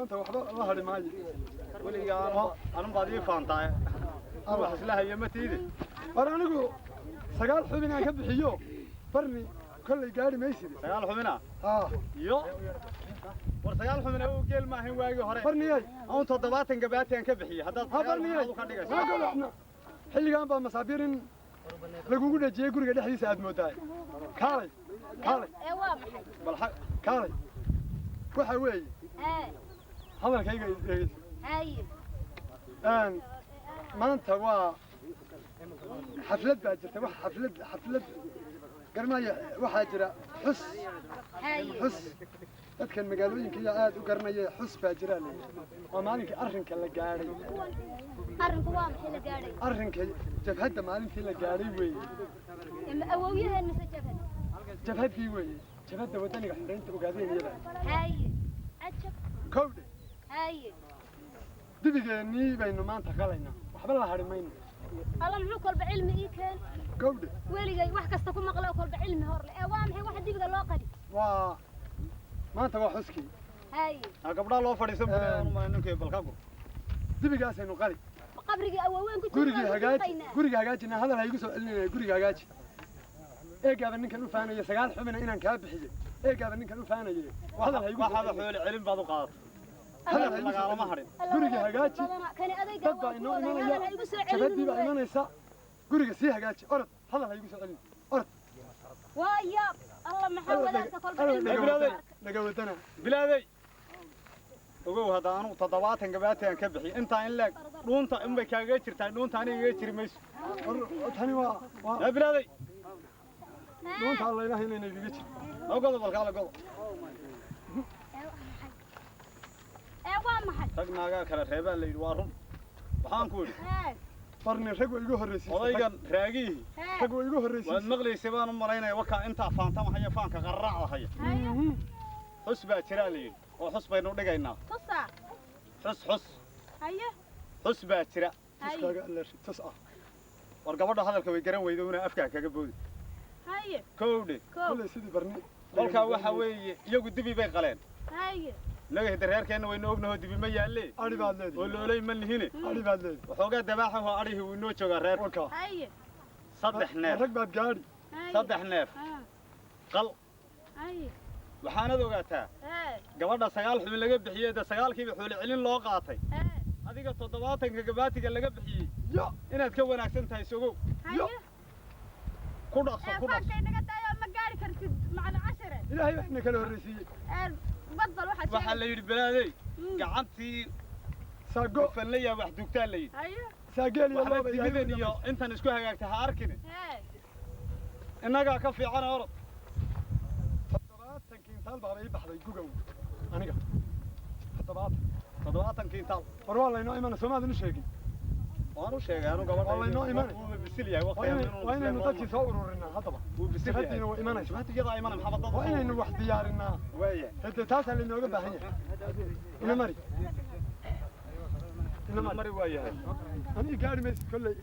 Maanta waxba la hadhi maayo. Weligaa anun baad ii faantaa. Wax isla haya ma tiidi. War anigu 9 xubin aan ka bixiyo barni kolley gaari maysid. 9 xubina? Haa. Iyo war 9 xubina uu geel ma ahayn waagii hore. Barniyay. Aan 70 gabaati aan ka bixiyay. Haddaad barniyay ka dhigayso. Xilligan baa masaabirin lagugu dhajiyay guriga dhexdiisa aad moodaa. Kaalay. Kaalay. Ee waa maxay? Bal kaalay. Waxa weeye. Hadalkayga dhegeyso. Haye. Maanta waa xaflad baa jirta, wax xaflad garmaya waxaa jira xus. Xus dadkan magaalooyinka ayaa aad u garanaya xus baa jira leeyahay. Waa maalinkii arrinka la gaadhay. Arrinku waa maxay la gaadhay? Arrinka jabhadda maalintii la gaadhay weeye. Ma awowyaheen mise jabhad? Jabhaddii weeye. Jabhadda wadaniga xoreynta ogaadeeniyada. Haye. Ajab. Kowdhe. Haye. Dibigeennii baynu maanta qalaynaa. Waxba la hadhi mayno. Alla muxuu kolba cilmi ii keen? Gowdhe. Weligay wax kasta ku maqlo kolba cilmi hor leh. Ee waa maxay waxa dibiga loo qali? Waa maanta waa xuskii. Haye. Gabdhaha loo fadhiisan buu ninkii balka gur. Dibigaasaynu qali. Qabrigii awooween ku jiro. Gurigii hagaaji. Guriga hagaajina hadal ha igu soo celinaya guriga hagaaji. Eegaaba ninkan u faanaya 9 xubina inaan kaa bixiyay. Eegaaba ninkan u faanaya. Hadal ha igu soo waxaad xoolo celin baad u qaadatay. Hadal ha igu lagaalama hadhin. Guriga hagaaji. Dad baa inoo imanaya. Jabhaddii baa imanaysa. Guriga sii hagaaji. Orod hadal ha igu soo celin. Orod. Waa yaab. Alla maxaa wadaadka kolba cilmi. Naga wadana. Bilaaday. Ogow hadda anu 70 gabaati aan ka bixiyay. Inta in leeg dhuunta in bay kaaga jirtaa dhuunta aniga iga jiri mayso. Tani waa yaa bilaaday. Dhuunta alla ilaahay inay igaga jirto. Ogow balka la godo. Ee waa maxay? Rag naaga kala reebaa la yidhi waa run. Waxaan ku yidhi. Barni rag way igu horreysay. Odaygan raagihii. Rag way igu horreysay. Waad maqlaysay baan u malaynaya wakaa intaa faantama haya faanka qarraacda haya. Xus baa jira la yidhi. Oo xus baynu dhigaynaa. Tusa. Xus xus. Haye. Xus baa jira. Tuskaaga alla tus ah. War gabadha hadalka way garan weyday una afka kaga boodi. Haye. Kowdhe. Kulay sidii barni. Kolkaa waxa weeye iyagu dibi bay qaleen. Haye. Naga hidareerkeena waynu ognahay dibi ma yaalle. Ari baad leedahay. Oo loolay ma lihine. Ari baad leedahay. Waxoogaa dabaaxa oo arihi uu inoo joogaa reerka. Haye. 3 neef. Rag baad gaadhi. 3 neef. Qal. Haye. Waxaanad ogaataa. Gabadha 9 xubin laga bixiyay da 9kiiba xoolo celin loo qaatay. Adiga 70 gabaatiga laga bixiyay. Yo inaad ka wanaagsan tahay sogow. Haye. Ku dhaqso ku dhaqso. Fankay naga daayo ma gaari kartid macna 10. Ilaahay baa ina kala horreysiiyay. Badal waxa waxa la yidhi balaaday gacantii saago fanlaya wax dugtaa la yidhi. Haye. Saageel iyo laba iyo intan isku hagaagta ha arkin. Innaga ka fiican orod. 70 kintaal baa ay baxday gugow aniga. 70 kintaal. War waa laynoo imanay Soomaalida u sheegin. Waan u sheegay anu gabadha. Waa laynoo imanay. Wuu bisil yahay waqtigan inuu. Waa inaynu dadkii soo ururinaa haddaba. Wuu bisil yahay. Jabhaddiina waa imanaysa. Jabhaddu iyada imanay maxaa dad. Waa inaynu wax diyaarinaa. Waaya. Hadda taasaa laynooga baahan yahay. Ina mari. Ina mari waa yahay. Aniga gaari maysid kolley.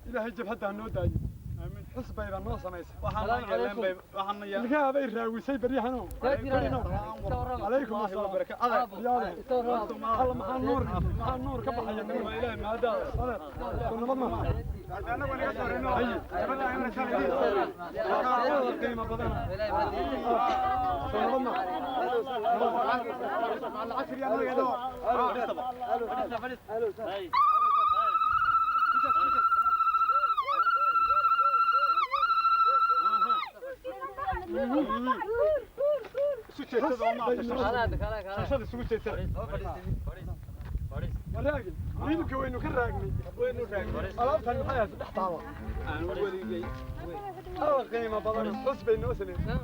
Ilaahay jabhadda noo daayo. Aamin. Xus bayba noo samaysay. Ilkaha bay raawisay baryahano. Calaykum asalaam. Alla maxaa nuur ka baxaya nimanka. Ilaahay maadaada. Soo nabad maaha. Haye. Qiimo badan. Soo nabad maaha. Waraagin hilibka waynu ka raagnay alaabtan maxay ahayd dhex taala alla qiimo badan xus bay noo sameeyeen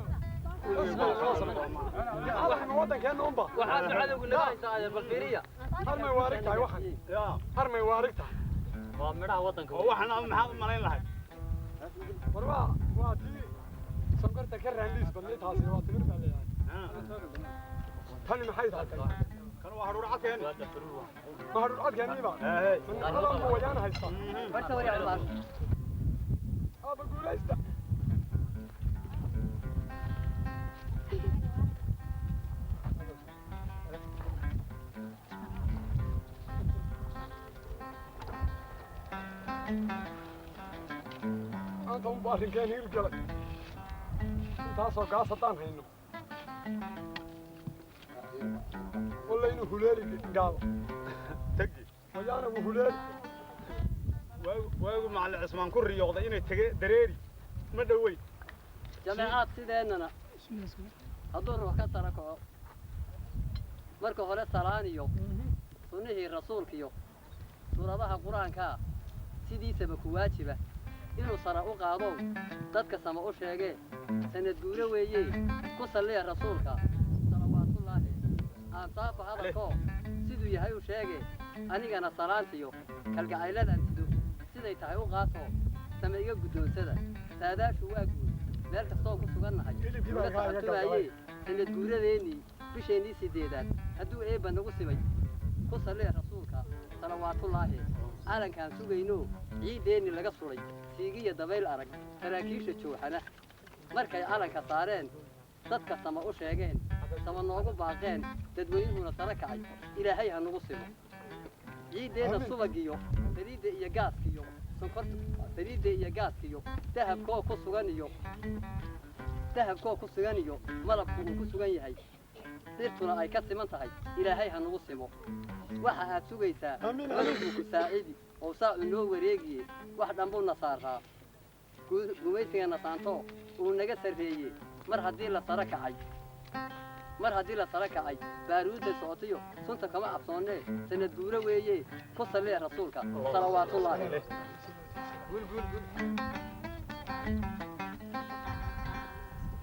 xus bay noo sameeyeen waxaan waddankeena unba waxaad cadowgu naga haysaa bal fiiriya harmay waarig tahay waxan harmay waarig tahay waa midhaha waddanka waxaan maxaad u malayn lahayd War waa tii sonkorta ka raanliis badnay taasi, waa timir baa leeyahay. Tani maxay tahay tani? Kan waa hadhuur cadkeeni. Ma hadhuur cadkeeniiba? Manaqadan wayaan haysta. Aaba guulaysta. Maanta unba arrinkeen hirgalay. Intaasoo gaas haddaan hayno, walla inuu huleeli gaalo. Tegi. Wayaana wuu huleeli. Waagu Macallin Cismaan ku riyooqday inay tege dareeri ma dhoweyn. Jameecaad sideennana hadduu ruux ka sara kaco, marka hore salaan iyo sunnihii rasuulkiyo suuradaha qur-aankaa sidiisaba ku waajiba inuu sara u qaadow dadka sama u sheegee. Sanad guuro weeye, ku salliya rasuulka salawaatullaahi. Aan saafa hadalkoo siduu yahay u sheege, anigana salaantiyo kalgacayladan sido siday tahay u qaato, sama iga guddoonsada. Saadaashu waa guud meel kastoon ku sugannahay. Hilibkii baa uga kaa iga taxatumaayee sanad guuradeennii bisheennii sideedaad hadduu Eebba nagu simay, ku salliya rasuulka salawaatullaahi. Calankaan sugayno ciiddeenni laga sulay siigiya dabayl arag, saraakiisha jooxana markay calanka saareen, dadka sama u sheegeen, sama noogu baaqeen, dadweynuhuna sare kacay, Ilaahay ha nagu simo. Ciiddeenna subagiyo saliidda iyo gaaskiyo sonkorta, saliidda iyo gaaskiyo dahabkoo ku sugan iyo dahabkoo ku sugan iyo malabku uu ku sugan yahay, dhirtuna ay ka siman tahay, Ilaahay ha nagu simo. Waxa aad sugaysaa Amiin, amiin. Malabku ku saacidi oo saacu noo wareegiye, wax dhanbuu na saaraa gumaysiga nasaanto uu naga sarreeye. Mar haddii la sara kacay, mar haddii la sara kacay, baaruudda socotiyo sunta kama cabsoonnee. Sanad guuro weeye, ku salliya rasuulka salawaatullaahi. Guul guul guul.